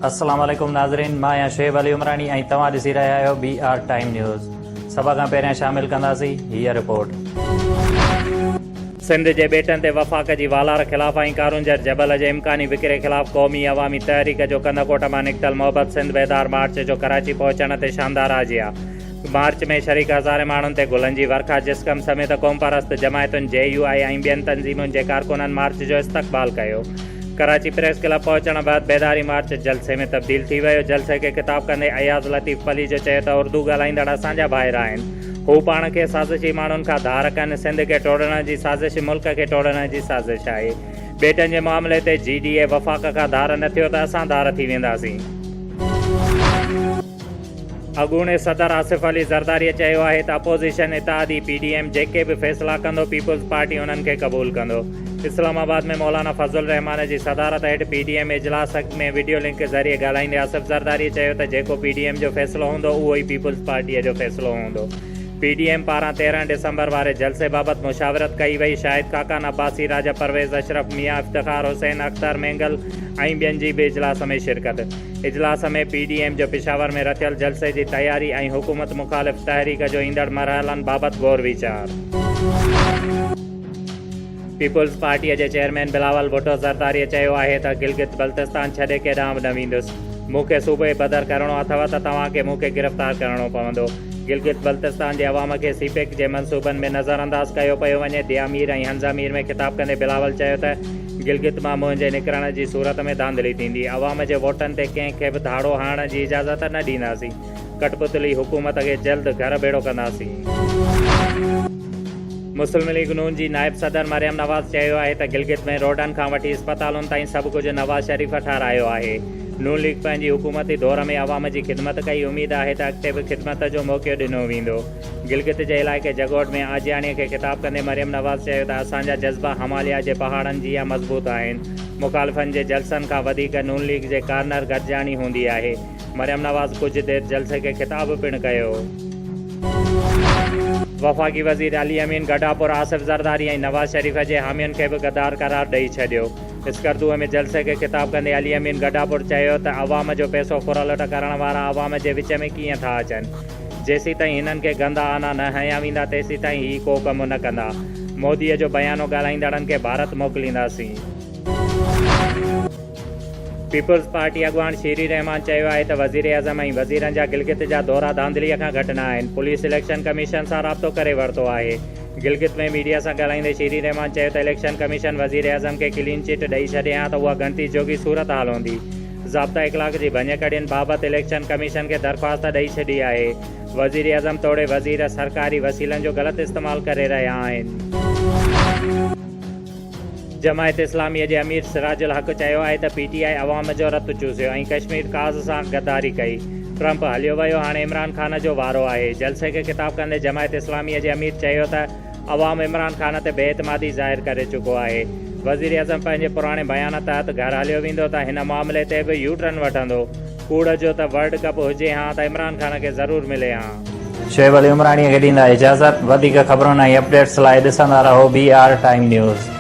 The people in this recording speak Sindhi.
السلام عليڪم ناظرين مان آهيان شعيب علي عمراڻي ۽ توهان ڏسي رهيا آهيو بي آر ٽائيم نيوز سڀ کان پهريان شامل ڪنداسين هيء رپورٽ. سنڌ جي ٻيٽن تي وفاق جي والار خلاف ۽ ڪارونجهر جبل جي امڪاني وڪري خلاف قومي عوامي تحريڪ جو ڪنڌڪوٽ مان نڪتل محبت سنڌ بيدار مارچ جو ڪراچي پهچڻ تي شاندار آجيان مارچ ۾ شريڪ هزارين ماڻهن تي گلن جي ورکا، جسقم سميت قومپرست جماعتن، جي يو آء ۽ ٻين تنظيمن جي ڪارڪنن مارچ جو استقبال ڪيو. ڪراچي پريس ڪلب پهچڻ بعد بيداري مارچ جلسي ۾ تبديل ٿي ويو. جلسي کي خطاب ڪندي اياز لطيف پليجو چيو ته اردو ڳالهائيندڙ اسان جا ڀائر آهن، هو پاڻ کي سازشي ماڻهن کان ڌار ڪن، سنڌ کي ٽوڙڻ جي سازش ملڪ کي ٽوڙڻ جي سازش آهي، ٻيٽن جي معاملي تي جي ڊي اي وفاق کان ڌار نه ٿيو ته اسان ڌار ٿي وينداسين. اڳوڻي صدر آصف علي زرداري چيو آهي ته اپوزيشن اتحادي پي ڊي ايم جيڪي به فيصلا ڪندو پيپلز پارٽي انهن کي قبول ڪندو. اسلام آباد ۾ مولانا فضل الرحمان جي صدارت هيٺ پي ڊي ايم اجلاس ۾ وڊيو لنڪ ذريعي ڳالهائيندي آصف زرداري چيو ته جيڪو پي ڊي ايم جو فيصلو هوندو اهو ئي پيپلز پارٽي جو فيصلو هوندو. پي ڊي ايم پاران 13 ڊسمبر واري جلسي بابت مشاورت ڪئي وئي، شاهد خاقان عباسي، راجا پرويز اشرف، ميان افتخار حسين، اختر مينگل ۽ ٻين جي به اجلاس ۾ شرڪت. اجلاس ۾ پي ڊي ايم جو پشاور ۾ رٿيل جلسي جي تياري ۽ حڪومت مخالف تحريڪ جو ايندڙ مرحلن بابت غور ويچار. پيپلز پارٽيء جي چيئرمين بلاول ڀٽو زرداريء چيو آهي ته گلگت بلتستان ڇڏي ڪيڏانهن به نه ويندس، مون کي صوبي بدر ڪرڻو اٿو ته توهان کي مون کي گرفتار ڪرڻو پوندو، گلگت بلتستان جي عوام کي سي پيڪ جي منصوبن ۾ نظرانداز ڪيو پيو وڃي، ديامير ۽ هنزامير ۾ خطاب ڪندي بلاول چيو ته گلگت مان منهنجي نڪرڻ جي صورت ۾ ڌانڌلي ٿيندي، عوام جي ووٽن تي ڪنهن کي به ڌاڙو هڻڻ جي اجازت نه ڏينداسين، ڪٺپتلي حڪومت کي جلد گهر ڀيڙو ڪنداسين. مسلم ليگ نون جي نائب صدر مريم نواز چيو آهي ته گلگت ۾ روڊن کان وٺي اسپتالن تائين سڀ ڪجهه نواز شريف ٺهرايو آهي، نون ليگ پنهنجي حڪومتي دور ۾ عوام جي خدمت ڪئي، اميد آهي ته اڳتي به خدمت جو موقعو ڏنو ويندو. گلگت جي علائقي جڳوٽ ۾ آجياڻي کي خطاب ڪندي مريم نواز چيو ته اسان جا جذبا هماليا جي پهاڙن جيان مضبوط آهن، مخالفن جي جلسن کان وڌيڪ نون ليگ جي ڪارنر گڏجاڻي هوندي آهي. مريم نواز ڪجهه دير جلسي کي خطاب پڻ ڪيو. وفاقي وزير علي امين گڊاپور آصف زرداري ۽ نواز شريف جي حامين کي به غدار قرار ڏئي ڇڏيو. اسڪردوء ۾ جلسي کي خطاب ڪندي علي امين گڊاپور چيو ته عوام جو پئسو ڦرلٽ ڪرڻ وارا عوام جي وچ ۾ ڪيئن ٿا اچن؟ جيسيتائين هنن کي گندا آنا نه هنيا ويندا تيسيتائين هي ڪو ڪم نه ڪندا. موديء جو بيانو ڳالهائيندڙن کي ڀارت موڪلينداسين. پيپلز پارٽي اڳواڻ شيري رحمان چيو آهي ته وزيراعظم ۽ وزيرن جا گلگت جا دورا ڌانڌليء کان گهٽ نه آهن، پوليس اليڪشن ڪميشن سان رابطو ڪري ورتو آهي. گلگت ۾ ميڊيا سان ڳالهائيندي شيري رحمان چيو ته اليڪشن ڪميشن وزيراعظم کي ڪلين چٽ ڏئي ڇڏي ها ته اها ڳڻتي جوڳي صورتحال هوندي. ضابطا اخلاق جي ڀڃڪڙين بابت اليڪشن ڪميشن کي درخواست ڏئي ڇڏي آهي، وزيراعظم توڙي وزير سرڪاري وسيلن جو غلط استعمال ڪري رهيا آهن. جماعت اسلامي جي امير سراج الحق چيو آهي ته پي ٽي آء عوام جو رت چوسيو ۽ ڪشمير ڪاز سان غداري ڪئي، ٽرمپ هليو ويو هاڻي عمران خان جو وارو آهي، جلسي کي خطاب ڪندي جماعت اسلامي جي امير چيو ته عوام عمران خان تي بي اعتمادي ظاهر ڪري چڪو آهي، وزيراعظم پنهنجي پراڻي بيان تحت گهر هليو ويندو ته هن معاملي تي به يو ٽرن وٺندو، ڪوڙ جو ته ورلڊ ڪپ هجي هان ته عمران خان کي ضرور ملي هان. شعيب علي عمراڻي کي ڏيندا اجازت، وڌيڪ خبرن ۽ اپڊيٽس لاء ڏسندا رهو بي آر ٽائيم نيوز.